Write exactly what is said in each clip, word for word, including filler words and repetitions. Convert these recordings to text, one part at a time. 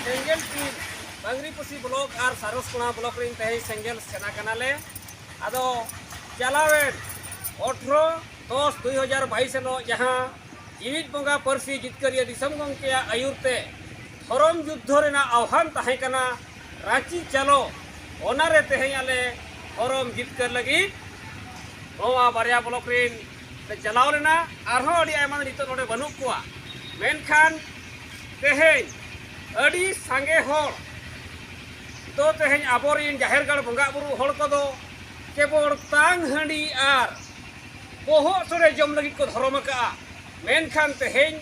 ᱥᱮᱸᱜᱮᱞ team ᱵᱟᱝᱨᱤᱯᱚᱥᱤ block ᱟᱨ ᱥᱟᱨᱚᱥᱠᱳᱱᱟ block ᱨᱮᱱ ᱛᱮᱦᱮᱧ ᱥᱮᱸᱜᱮᱞ ᱥᱮᱱᱟ ᱠᱟᱱᱟᱞᱮ᱾ ᱟᱫᱚ ᱪᱟᱞᱟᱣᱮᱱ ᱟᱴᱷᱨᱚ ᱫᱚᱥ ᱫᱩᱭ ᱦᱟᱡᱟᱨ ᱵᱟᱭᱤᱥ ᱦᱤᱞᱳᱜ ᱡᱟᱦᱟᱸ ᱡᱤᱣᱤᱫ ᱵᱚᱸᱜᱟ ᱯᱟᱹᱨᱥᱤ ᱡᱤᱛᱠᱟᱹᱨᱤᱭᱟᱹ ᱫᱤᱥᱚᱢ ᱜᱚᱢᱠᱮᱭᱟᱜ ᱟᱹᱭᱩᱨ ᱛᱮ ᱫᱷᱚᱨᱚᱢ ᱡᱩᱫᱽᱫᱷᱚ ᱨᱮᱱᱟᱜ ᱟᱦᱣᱟᱱ ᱛᱟᱦᱮᱸ ᱠᱟᱱᱟ, ᱨᱟᱸᱪᱤ ᱪᱟᱞᱚ, ᱚᱱᱟᱨᱮ ᱛᱮᱦᱮᱧ ᱟᱞᱮ ᱫᱷᱚᱨᱚᱢ ᱡᱤᱛᱠᱟᱹᱨ ᱞᱟᱹᱜᱤᱫ ᱱᱚᱣᱟ ᱵᱟᱨᱭᱟ ᱵᱞᱚᱠ ᱨᱮᱱ ᱞᱮ ᱪᱟᱞᱟᱣ ᱞᱮᱱᱟ᱾ ᱟᱨᱦᱚᱸ ᱟᱹᱰᱤ ᱟᱭᱢᱟ ᱱᱤᱛᱚᱜ ᱱᱚᱰᱮ ᱵᱟᱹᱱᱩᱜ ᱠᱚᱣᱟ, ᱢᱮᱱᱠᱷᱟᱱ ᱛᱮᱦᱮᱧ ᱟᱹᱰᱤ ᱥᱟᱸᱜᱮ ᱦᱚᱲ ᱫᱚ ᱛᱮᱦᱮᱧ ᱟᱵᱚᱨᱮᱱ ᱡᱟᱦᱮᱨ ᱜᱟᱲ ᱵᱚᱸᱜᱟ ᱵᱩᱨᱩ ᱦᱚᱲ ᱠᱚᱫᱚ ᱠᱮᱵᱚᱞ ᱛᱟᱝ ᱦᱟᱺᱰᱤ ᱟᱨ ᱵᱚᱦᱚᱜ ᱥᱚᱲᱮ ᱡᱚᱢ ᱞᱟᱹᱜᱤᱫ ᱠᱚ ᱫᱷᱚᱨᱚᱢ ᱟᱠᱟᱜᱼᱟ᱾ ᱢᱮᱱᱠᱷᱟᱱ ᱛᱮᱦᱮᱧ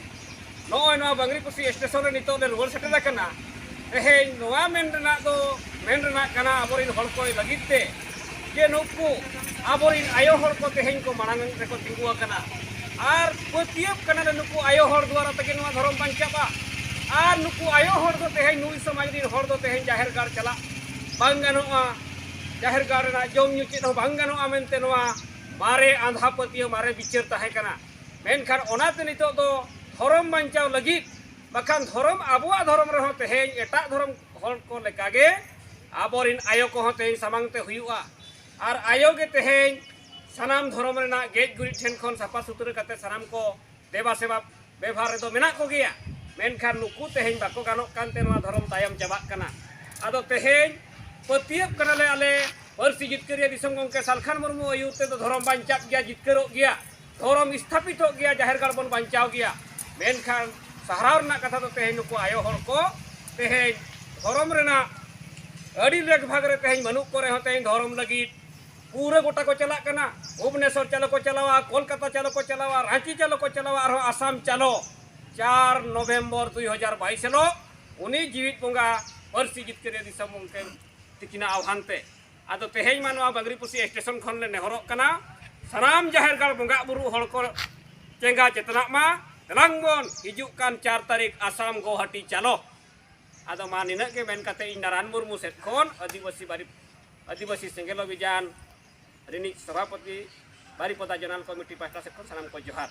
ᱱᱚᱜᱼᱚᱭ ᱱᱚᱣᱟ ᱵᱟᱝᱨᱤᱯᱚᱥᱤ ᱥᱴᱮᱥᱚᱱ ᱨᱮ ᱱᱤᱛᱚᱜ ᱞᱮ ᱨᱩᱣᱟᱹᱲ ᱥᱮᱴᱮᱨ ᱟᱠᱟᱱᱟ᱾ ᱛᱮᱦᱮᱧ ᱱᱚᱣᱟ ᱢᱮᱱ ᱨᱮᱱᱟᱜ ᱫᱚ, ᱢᱮᱱ ᱨᱮᱱᱟᱜ ᱠᱟᱱᱟ ᱟᱵᱚᱨᱮᱱ ᱦᱚᱲ ᱠᱚ ᱞᱟᱹᱜᱤᱫ ᱛᱮ, ᱡᱮ ᱱᱩᱠᱩ ᱟᱵᱚᱨᱮᱱ ᱟᱭᱳ ᱦᱚᱲ ᱠᱚ ᱛᱮᱦᱮᱧ ᱠᱚ ᱢᱟᱲᱟᱝ ᱨᱮᱠᱚ ᱛᱤᱸᱜᱩ ᱟᱠᱟᱱᱟ᱾ ᱟᱨ ᱯᱟᱹᱛᱭᱟᱹᱣ ᱠᱟᱱᱟᱞᱮ ᱱᱩᱠᱩ ᱟᱭᱳ ᱦᱚᱲ ᱫᱩᱣᱟᱨᱟ ᱛᱮᱜᱮ ᱱᱚᱣᱟ ᱫᱷᱚᱨᱚᱢ ᱵᱟᱧᱪᱟᱜᱼᱟ᱾ ᱟᱨ ᱱᱩᱠᱩ ᱟᱭᱳ ᱦᱚᱲ ᱫᱚ ᱛᱮᱦᱮᱧ ᱱᱩᱭ ᱥᱚᱢᱟᱡᱽ ᱨᱮᱱ ᱦᱚᱲ ᱫᱚ ᱛᱮᱦᱮᱧ ᱡᱟᱦᱮᱨ ᱜᱟᱲ ᱪᱟᱞᱟᱜ ᱵᱟᱝ ᱜᱟᱱᱚᱜᱼᱟ, ᱡᱟᱦᱮᱨ ᱜᱟᱲ ᱨᱮᱱᱟᱜ ᱡᱚᱢ ᱧᱩ ᱪᱮᱫ ᱦᱚᱸ ᱵᱟᱝ ᱜᱟᱱᱚᱜᱼᱟ ᱢᱮᱱᱛᱮ ᱱᱚᱣᱟ ᱢᱟᱨᱮ ᱟᱸᱫᱷᱟ ᱯᱟᱹᱛᱭᱟᱹᱣ, ᱢᱟᱨᱮ ᱵᱤᱪᱟᱹᱨ ᱛᱟᱦᱮᱸ ᱠᱟᱱᱟ᱾ ᱢᱮᱱᱠᱷᱟᱱ ᱚᱱᱟᱛᱮ ᱱᱤᱛᱚᱜ ᱫᱚ ᱫᱷᱚᱨᱚᱢ ᱵᱟᱧᱪᱟᱣ ᱞᱟᱹᱜᱤᱫ, ᱵᱟᱠᱷᱟᱱ ᱫᱷᱚᱨᱚᱢ, ᱟᱵᱚᱣᱟᱜ ᱫᱷᱚᱨᱚᱢ ᱨᱮᱦᱚᱸ ᱛᱮᱦᱮᱧ ᱮᱴᱟᱜ ᱫᱷᱚᱨᱚᱢ ᱦᱚᱲ ᱠᱚ ᱞᱮᱠᱟᱜᱮ ᱟᱵᱚᱨᱮᱱ ᱟᱭᱳ ᱠᱚᱦᱚᱸ ᱛᱮᱦᱮᱧ ᱥᱟᱢᱟᱝ ᱛᱮ ᱦᱩᱭᱩᱜᱼᱟ᱾ ᱟᱨ ᱟᱭᱳ ᱜᱮ ᱛᱮᱦᱮᱧ ᱥᱟᱱᱟᱢ ᱫᱷᱚᱨᱚᱢ ᱨᱮᱱᱟᱜ ᱜᱮᱡ ᱜᱩᱨᱤᱡ ᱴᱷᱮᱱ ᱠᱷᱚᱱ ᱥᱟᱯᱷᱟ ᱥᱩᱛᱨᱟᱹ ᱠᱟᱛᱮ ᱥᱟᱱᱟᱢ ᱠᱚ ᱫᱮᱵᱟ ᱥᱮᱵᱟ ᱵᱮᱵᱷᱟᱨ ᱨᱮᱫᱚ ᱢᱮᱱᱟᱜ ᱠᱚᱜᱮᱭᱟ᱾ ᱢᱮᱱᱠᱷᱟᱱ ᱱᱩᱠᱩ ᱛᱮᱦᱮᱧ ᱵᱟᱠᱚ ᱜᱟᱱᱚᱜ ᱠᱟᱱᱛᱮ ᱱᱚᱣᱟ ᱫᱷᱚᱨᱚᱢ ᱛᱟᱭᱚᱢ ᱪᱟᱵᱟᱜ ᱠᱟᱱᱟ᱾ ᱟᱫᱚ ᱛᱮᱦᱮᱧ ᱯᱟᱹᱛᱭᱟᱹᱣ ᱠᱟᱱᱟᱞᱮ ᱟᱞᱮ ᱯᱟᱹᱨᱥᱤ ᱡᱤᱛᱠᱟᱹᱨᱤᱭᱟᱹ ᱫᱤᱥᱚᱢ ᱜᱚᱢᱠᱮ ᱥᱟᱞᱠᱷᱟᱱ ᱢᱩᱨᱢᱩ ᱟᱹᱭᱩᱨ ᱛᱮᱫᱚ ᱫᱷᱚᱨᱚᱢ ᱵᱟᱧᱪᱟᱜ ᱜᱮᱭᱟ, ᱡᱤᱛᱠᱟᱹᱨᱚᱜ ᱜᱮᱭᱟ, ᱫᱷᱚᱨᱚᱢ ᱥᱛᱷᱟᱯᱤᱛᱚᱜ ᱜᱮᱭᱟ, ᱡᱟᱦᱮᱨ ᱜᱟᱲ ᱵᱚᱱ ᱵᱟᱧᱪᱟᱣ ᱜᱮᱭᱟ᱾ ᱢᱮᱱᱠᱷᱟᱱ ᱥᱟᱦᱟᱨᱟᱣ ᱨᱮᱱᱟᱜ ᱠᱟᱛᱷᱟ ᱫᱚ ᱛᱮᱦᱮᱧ ᱱᱩᱠᱩ ᱟᱭᱳ ᱦᱚᱲ ᱠᱚ ᱛᱮᱦᱮᱧ ᱫᱷᱚᱨᱚᱢ ᱨᱮᱱᱟᱜ ᱟᱹᱰᱤ ᱞᱮᱠ ᱵᱷᱟᱜᱽ ᱨᱮ ᱛᱮᱦᱮᱧ ᱵᱟᱹᱱᱩᱜ ᱠᱚ ᱨᱮᱦᱚᱸ ᱛᱮᱦᱮᱧ ᱫᱷᱚᱨᱚᱢ ᱞᱟᱹᱜᱤᱫ ᱯᱩᱨᱟᱹ ᱜᱚᱴᱟ ᱠᱚ ᱪᱟᱞᱟᱜ ᱠᱟᱱᱟ᱾ ᱵᱷᱩᱵᱽᱱᱮᱥᱚᱨ ᱪᱟᱞᱚ ᱠᱚ ᱪᱟᱞᱟᱣᱟ, ᱠᱳᱞᱠᱟᱛᱟ ᱪᱟᱞᱚ ᱠᱚ ᱪᱟᱞᱟᱣᱟ, ᱨᱟᱸᱪᱤ ᱪᱟᱞᱚ ᱠᱚ ᱪᱟᱞᱟᱣᱟ, ᱟᱨᱦᱚᱸ ᱟᱥᱟᱢ ᱪᱟᱞᱚ᱾ ᱪᱟᱨ ᱱᱚᱵᱷᱮᱢᱵᱚᱨ ᱫᱩᱭ ᱦᱟᱡᱟᱨ ᱵᱟᱭᱤᱥ ᱦᱤᱞᱳᱜ ᱩᱱᱤ ᱡᱤᱣᱤᱫ ᱵᱚᱸᱜᱟ ᱯᱟᱹᱨᱥᱤ ᱡᱤᱛᱠᱟᱹᱨᱤᱭᱟᱹ ᱫᱤᱥᱚᱢ ᱜᱚᱢᱠᱮ ᱛᱤᱠᱤᱱᱟᱜ ᱟᱦᱣᱟᱱ ᱛᱮ᱾ ᱟᱫᱚ ᱛᱮᱦᱮᱧ ᱢᱟ ᱱᱚᱣᱟ ᱵᱟᱝᱨᱤᱯᱚᱥᱤ ᱥᱴᱮᱥᱚᱱ ᱠᱷᱚᱱ ᱞᱮ ᱱᱮᱦᱚᱨᱚᱜ ᱠᱟᱱᱟ, ᱥᱟᱱᱟᱢ ᱡᱟᱦᱮᱨ ᱜᱟᱲ ᱵᱚᱸᱜᱟ ᱵᱩᱨᱩ ᱦᱚᱲ ᱠᱚ ᱪᱮᱸᱜᱟ ᱪᱮᱛᱱᱟᱜ ᱢᱟ᱾ ᱫᱮᱞᱟᱝ ᱵᱚᱱ ᱦᱤᱡᱩᱜ ᱠᱟᱱ ᱪᱟᱨ ᱛᱟᱹᱨᱤᱠᱷ ᱟᱥᱟᱢ ᱜᱳᱦᱟᱴᱤ ᱪᱟᱞᱚ᱾ ᱟᱫᱚ ᱢᱟ ᱱᱤᱱᱟᱹᱜ ᱜᱮ ᱢᱮᱱ ᱠᱟᱛᱮ ᱤᱧ ᱱᱟᱨᱟᱱ ᱢᱩᱨᱢᱩ ᱥᱮᱫ ᱠᱷᱚᱱ ᱟᱹᱫᱤᱵᱟᱹᱥᱤ ᱵᱟᱨᱤ-, ᱟᱹᱫᱤᱵᱟᱹᱥᱤ ᱥᱮᱸᱜᱮᱞ ᱚᱵᱷᱤᱡᱟᱱ ᱨᱤᱱᱤᱡ ᱥᱚᱵᱷᱟᱯᱚᱛᱤ ᱵᱟᱨᱤᱯᱚᱫᱟ ᱡᱚᱱᱟᱞ ᱠᱚᱢᱤᱴᱤ ᱯᱟᱦᱴᱟ ᱥᱮᱫ ᱠᱷᱚᱱ ᱥᱟᱱᱟᱢ ᱠᱚ ᱡᱚᱦᱟᱨ᱾